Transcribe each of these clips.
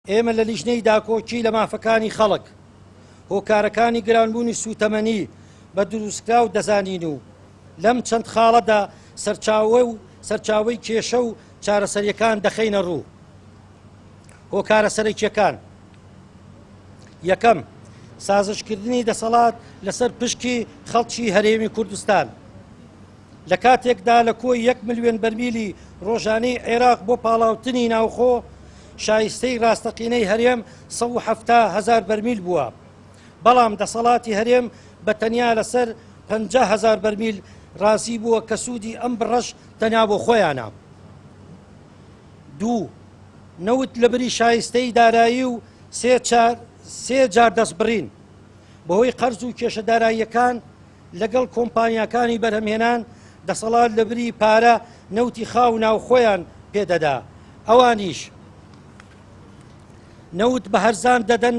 ئێمە لە لیژنەی داکۆکی لە مافەکانی خەڵک، هۆکارەکانی گرانبوونی سووتەمەنی بە دروستکراو دەزانین و لەم چەند خاڵەدا سەرچاوە و سەرچاوەی کێشە و چارەسەرییەکان دەخەینە ڕوو. هۆکارە سەرەکییەکان، یەکەم، سازشکردنی دەسەڵات لەسەر پشکی خەڵکی هەرێمی کوردستان. لە کاتێکدا لە کۆی یەک ملیۆن بەرمیلی ڕۆژانەی عێراق بۆ پاڵاوتنی ناوخۆ، شایستەی ڕاستەقینەی هەرێم 170 هەزار بەرمیل بووە، بەڵام دەسەڵاتی هەرێم بە تەنیا لەسەر 50 هەزار بەرمیل ڕازی بووە کە سوودی ئەم بڕەش تەنیا بۆ خۆیانە. دوو، نەوت لە بری شایستەی دارایی و سێ جار دەستبڕین بەهۆی قەرز و کێشە داراییەکان، لەگەڵ کۆمپانیاکانی بەرهەمهێنان دەسەڵات لەبری پارە نەوتی خاو ناوخۆیان پێدەدا، ئەوانیش نەوت بە هەرزان دەدەن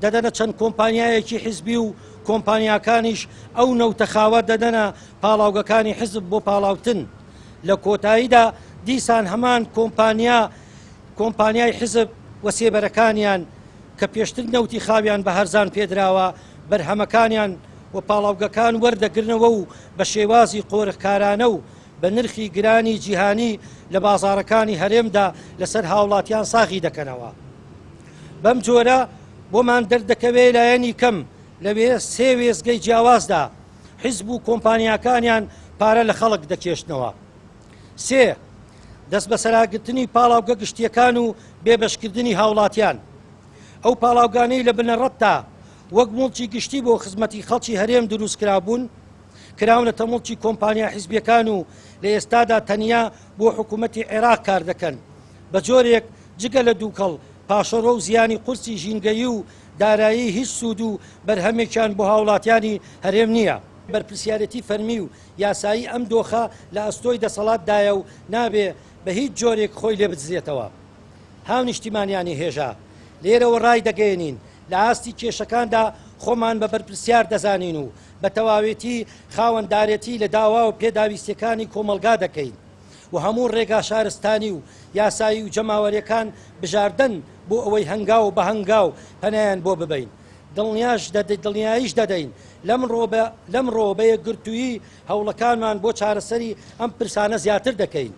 دەدەنە چەند کۆمپانیایەکی حزبی و کۆمپانیاکانیش ئەو نەوتە خاوە دەدەنە پاڵاوگەکانی حزب بۆ پاڵاوتن. لە کۆتاییدا دیسان هەمان کۆمپانیا کۆمپانیای حزب و سێبەرەکانیان کە پێشتر نەوتی خاویان بە هەرزان پێدراوە بەرهەمەکانیان و پاڵاوگەکان وەردەگرنەوە و بە شێوازی قۆرخکارانە و بە نرخی گرانی جیهانی لە بازاڕەکانی هەرێمدا لەسەر هاوڵاتیان ساغی دەکەنەوە. بەم جۆرە بۆمان دەردەکەوێ لایەنی کەم لە سێ وێستگەی جیاوازدا حیزب و کۆمپانیاکانیان پارە لە خەڵک دەکێشنەوە. سێ، دەستبەسەراگرتنی پاڵاوگە گشتییەکان و بێبەشکردنی هاوڵاتیان. ئەو پاڵاوگانەی لە بنەڕەتدا وەک موڵکی گشتی بۆ خزمەتی خەڵکی هەرێم دروستکرابوون، کراونەتە موڵکی کۆمپانیا حیزبییەکان و لە ئێستادا تەنیا بۆ حکوومەتی عێراق کار دەکەن، بە جۆرێک جگە لە دووکەڵ، پاشەڕۆ و زیانی قورسی ژینگەیی و دارایی هیچ سوود و بەرهەمێکیان بۆ هاوڵاتیانی هەرێم نییە. بەرپرسیارێتی فەرمی و یاسایی ئەم دۆخە لە ئەستۆی دەسەڵاتدایە و نابێ بە هیچ جۆرێک خۆی لێ بدزێتەوە. هاونیشتیمانیانی هێژا، لێرەوە ڕایدەگەیەنین، لە ئاستی کێشەکاندا خۆمان بە بەرپرسیار دەزانین و بە تەواوێتی خاوەندارێتی لە داوا و پێداویستیەکانی کۆمەڵگا دەکەین و هەموو ڕێگا شارستانی و یاسایی و جەماوەریەکان بژاردەن بۆ ئەوەی هەنگاو بە هەنگاو پەنایان بۆ ببەین. دڵنیاییش دەدەین لەمڕۆ بە یەکگرتوویی هەوڵەکانمان بۆ چارەسەری ئەم پرسانە زیاتر دەکەین.